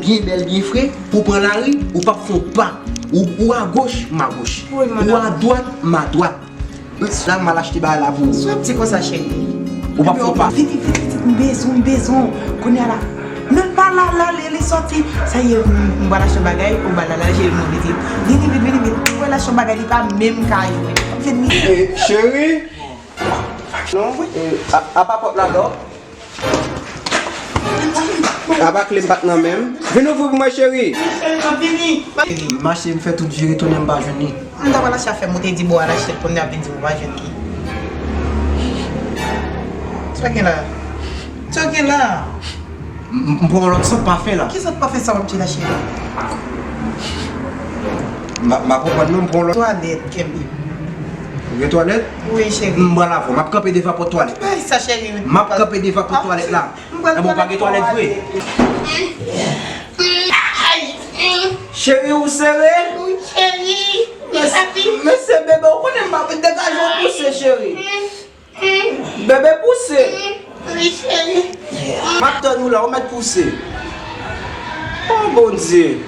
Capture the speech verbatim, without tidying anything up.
Byen bèl, byen fre, pou pran lari, ou p ap fè yon pa. Ou, ou agoch, m agoch. Ou adwat, m adwat. La, m al achte bagay la pou ou. Sa w ap di konsa, cheri? Ou p ap fè yon pa. Vini, vini, vini, m bezwen, m bezwen. Kounye a la. Non, pa la, la, li, li sòti. Sa ye, m, m pral achte yon bagay, ou ba la, la, cheri, m vini. Vini vit, vini vit. Ou pral achte yon bagay, li pa menm ka jwe. Vini. Eh, cheri? Non, eh, a, apa pòt la dò? Apa kle m pa t nan men m? Vin ouvri pou mwen, cheri. M mache, m fè tout vire tounen, m pa jwenn li. M ta pral achte afè m, ou te di bon al achte l, kounye a vin di m ou pa jwenn li. Sa w gen la? Sa w gen la? M, m pran yon lòt sant pafen la. Ki sant pafen sa w ap di la, cheri? M pa, m pa konprann non, m pran yon lòt. Twalèt, kenbe. Ou gen twalèt? Wi, cheri. M pral avè w. M ap kanpe devan pòt twalèt la. Ki bagay sa, cheri? M ap kanpe devan pòt twalèt la. M pral twalèt. Ebyen, ou pa gen twalèt vre? Cheri, ou sere? Wi, cheri. Mesye, bebe, ou konnen m pa degaje w pouse, cheri. Bebe, pouse. Wi, cheri. M ap tann ou la, ou mèt pouse. Oh, Bondye.